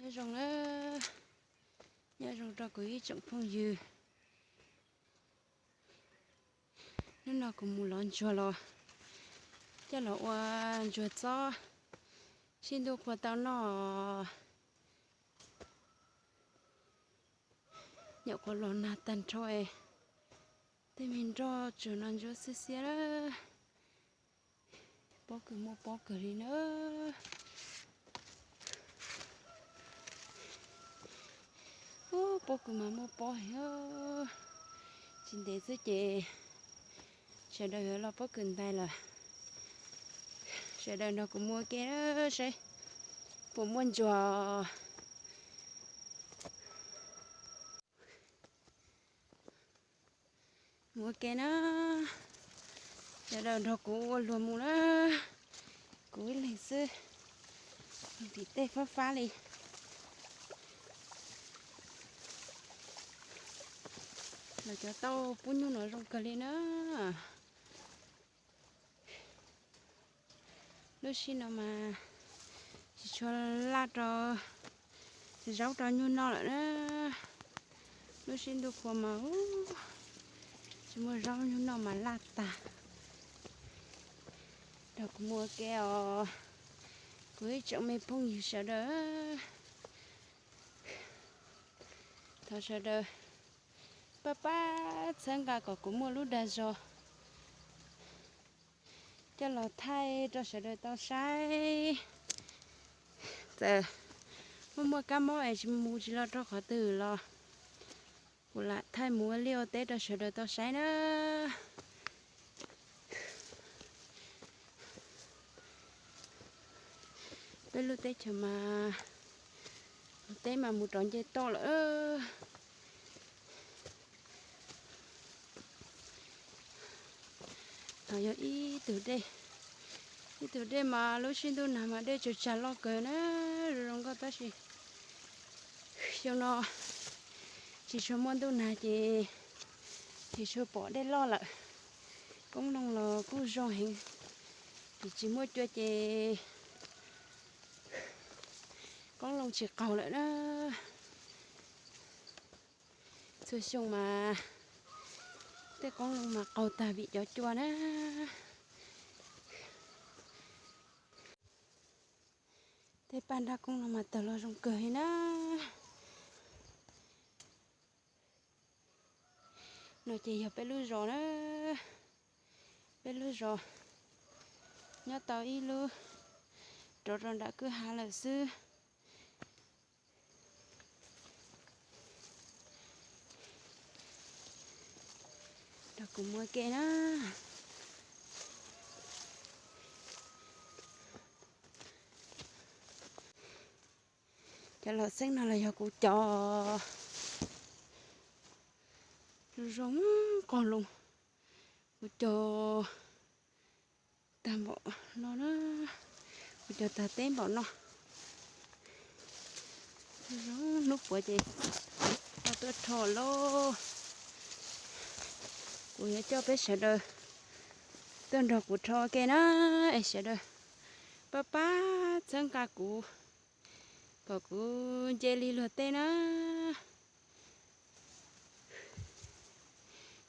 Nyob zoo na, nyob zoo rau kuv ib tsoom phooj ywg. Hnub no kuv mus lov ntsuag los coj los ua ntsuag txob sib ntuj qhua tau noj. Nyuam qhuav los nag tag nrho, tej me nroj tsuag no ntsuab xiab xiab. Pob kws muaj pob kawg li na. Ub, pob kws mas muaj pob heev. Tsis ntev xwb ces sawv daws yuav los pob kws ntais lawm. Sawv daws nrog kuv mus ua ke saib puas muaj ntsuag. Mus ua ke na, sawv daws nrog kuv ua luag mus na. Kuv ib leeg xwb, tim tej fab fab li. Los cov tauj pub nyuj no zoo kawg li na. Lub sij no mas tsis tshua laj rau zaub rau nyuj noj lawm na. Lub sij ntuj qhua mas tsis muaj zaub nyuj noj mas laj tag. Nrog kuv mus ua ke os, kuv ib tsoom me phooj ywg sawv daws. Thov sawv daws pab pab txhawb nqa kom kuv muaj lub dag zog coj los thaij rau sawv daws tau saib. Txawm muaj muaj kab mob es tsis mus tsis los rau qhov twg los kuv lam thaij mus ua liaj ua teb rau sawv daws tau saib na. Peb lub teb chaws mas, teb mas mus rov nce toj lawm. Ho yog ib tug dej, ib tug dej mas lub sij ntuj nag mas dej tsaws tsag loj kawg na, zoo zoo nkauj tab sis xyoo no tsis tshua muaj ntuj nag ces tsis tshua pom dej loj lawm. Qoob loo los kuj zoo heev, vim tsis muaj cua ces qoob loo tsis qaug lawm na. Txhua xyoo mas tej qoob loo mas qaug tag vim cov cua na. Tej paj nrab qoob loo mas tawg los zoo kawg li na. No ces yog peb lub zos na, peb lub zos nyob tau ib lub rov rau nram kwj ha lawm xwb. Nrog kuv mus ua ke na, cov laum xeeb no los yog kuv cov zoo zoo qog loo, kuv cov tag npaum no na, kuv cov tag teb npaum no. Zoo hnub puav ces tau tuaj rho lauj. Kuv yuav coj peb sawv daws tuaj nrog kuv rho ua ke na, es sawv daws pab pab txhawb nqa kuv kom kuv nce li luag tej na.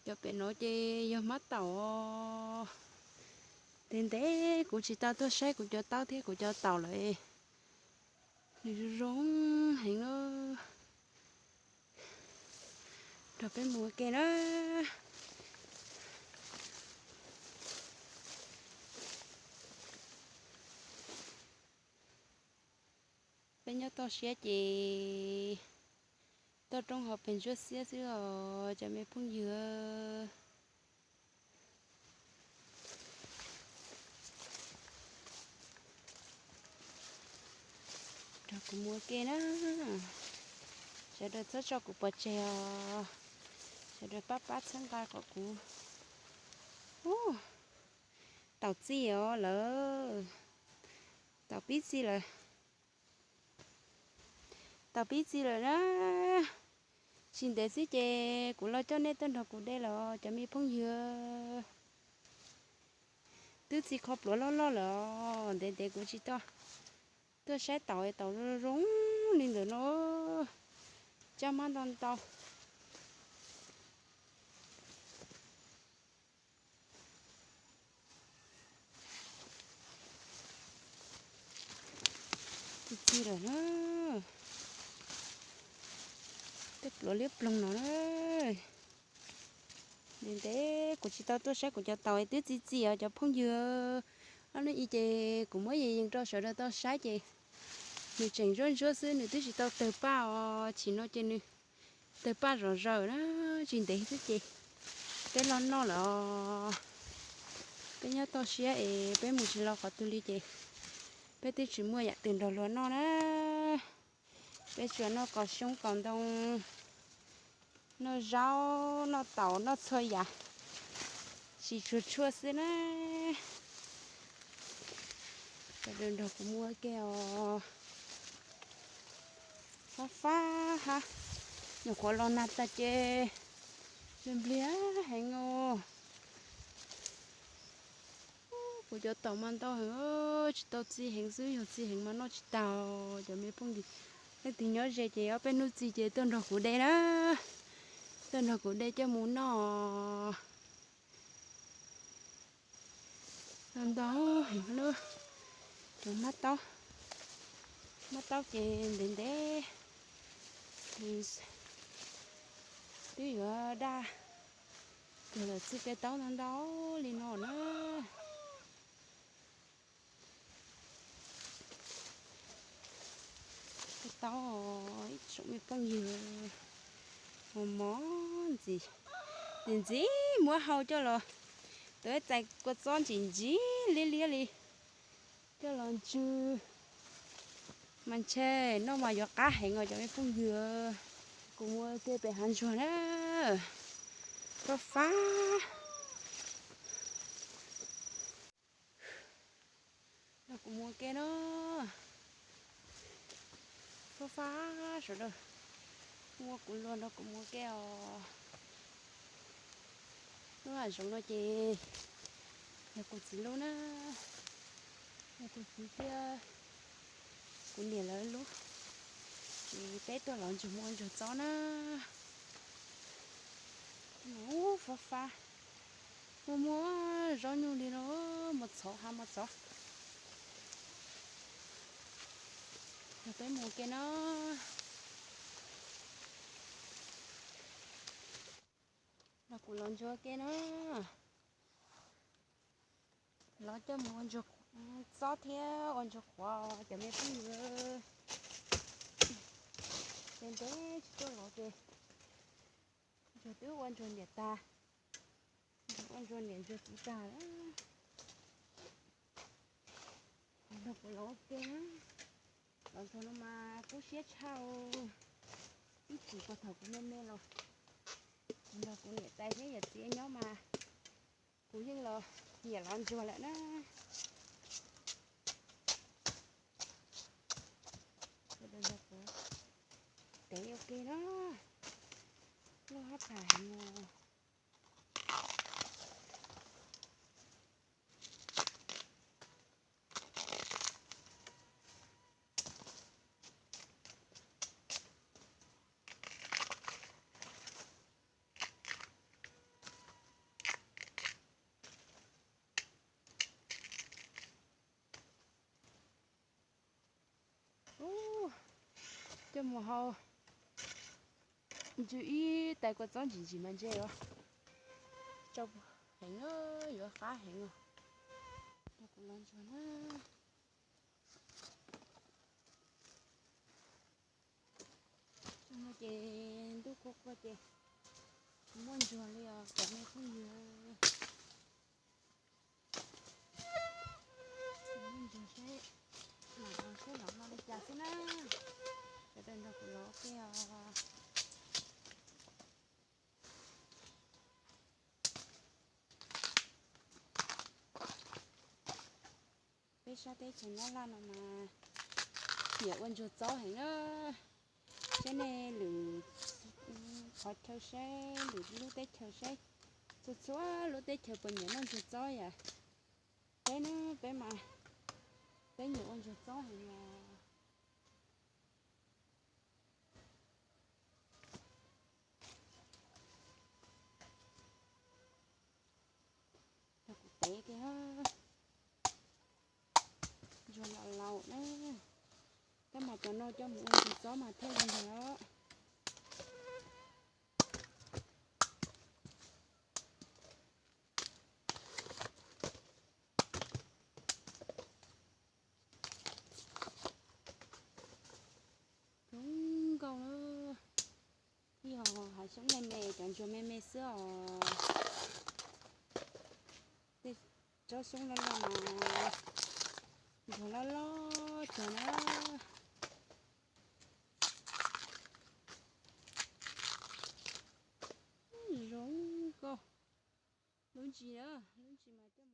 Cov pem no ces yog hmab taum. Ntev ntev kuv tsis tau tuaj saib kuv cov taub thiab kuv cov taum lawm. Nws zoo zoo heev na. Nrog peb mus ua ke na. Peb nyob toj siab ces toj roob ho pes ntsuab xiab xwb os cov me phooj ywg. Nrog kuv mus ua ke na. Sawv daws txhob tso kuv pov tseg os. Sawv daws pab pab txhawb nqa kom kuv. Ub, taum txij os lawm. Taum pib txij lawm. Taum pib txij lawm na. Tsis ntev xwb ces kuv los coj nej tuaj nrog kuv de los cov me phooj ywg. Twb txij qhov pluav loj loj lawm os, ntev ntev kuv tsis tau tuaj saib taum, taum zoo zoo. li ntawm no, caj mab ntau ntau. Txi txiv lawm na, tej pluav liab ploog no na. Ntev ntev kuv tsis tau tuaj saib kuv cov taum twb txi txiv os cov phooj ywg. Ob hnub i ces kuv muab yees yees rau sawv daws tau saib ces nws tseem ntsuab ntsuab xwb, nws twb tsis tau tawg paj os. Chim no ces nws tawg paj zom zaws na, tsis ntev xwb ces peb los noj lawm os. Peb nyob toj siab es peb mus tsis los qhov twg li ces peb twb tsis muaj yam twg nrog luag noj na. Peb tsuas noj kaus xyoob kaus ntoo, noj zaub, noj taum, noj txhua yam, tsis tsuag tshuaj xwb na. Sawv daws nrog kuv mus ua ke os. Fab fab hab, nyuam qhuav los nag tas ces nplig nplig heev os. Kuv cov taum mas ntau heev, tsis tau txi heev xwb, yog txi heev mas noj tsis tag. Cov me phooj ywg, leej twg nyob ze ces ob peb hnub txi ces tuaj nrog kuv de na, tuaj nrog kuv de coj mus noj. Ntau heev lub, cov mab taub, mab taub ces ntev ntev twb yuav daj kawg lawm, txij tej taub ntau ntau li no na. Tej taub ib tsoom me phooj ywg, mos mos ntxim, ntxim ntxim muab hau coj los, tus ib txais kua txob ntsim ntsim liab liab li coj los ntsw mas ntshe noj mas yuav qab heev os cov me phooj ywg. Kuv mus ua ke pem hav ntsuag na, fab fab. Nrog kuv mus ua ke na, fab fab sawv daws, muaj kuv luag nrog kuv mus ua ke os. Lub hav zoov no ces yog kuv txiv lub na, yog kuv txiv thiab kuv niam lawv lub, ces peb tuaj lov ntsuag mus ua ntsuag txob na. Ub, fab fab, muaj muaj zaub nyuj li no, mos txhov ha mos txhov. Yog peb mus ua ke no, los kuv lov ntsuag ua ke no. Lov coj mus ua ntsuag txob thiab ua ntsuag qhuav cov me phooj ywg. Ces ntev tsis tuaj lov ces ntsuag twb ua ntsuag niam tag, ntsuag ua ntsuag niam ntsuag txiv tag lawm. Nrog kuv lov ua ke na, lov ntsuag no mas kub siab tshaj. Ib chim puag thaum kuv me me los nrog kuv niam tais thiab yawm txiv nyob mas kuv yeej los nyiam lov ntsuag lawm na. Sawv daws nrog kuv tev ua ke na, loj hab pham heev os. Ub, coj mus hau ntsw ib tais kua txob ntsim ntsim mas ntse os. Tsau heev, yuav qab heev os. Rau kuv lov ntsuag na. Ces ntuj kuaj kuaj ces tsis muaj ntsuag li os cov me phooj ywg. Tsis muaj ntsuag seb, mam los seb los no li cas xwb na. Sawv daws nrog kuv lov ua ke os. Peb sab teb chaws Nyab Laj no mas nyiam ua ntsuag txob heev na. Seb nej lwm qhov chaw seb, lwm lub teb chaws seb, txhua txhua lub teb chaws puas nyiam noj ntsuag txob yom? Peb na, peb mas peb nyiam ua ntsuag txob heev os. pem kiag. Ntsuag laus laus na. Tab mas cov no coj mus ua ntsuag txob mas thiaj li ntag os. Zoo nkauj na. Yog hav xyoob me me, cov ntsuag me me xwb os. Tej tsob xyoob loj loj mas ntsuag loj loj tiag na. Zoo nkauj. Lub ntsis na, lub ntsis mas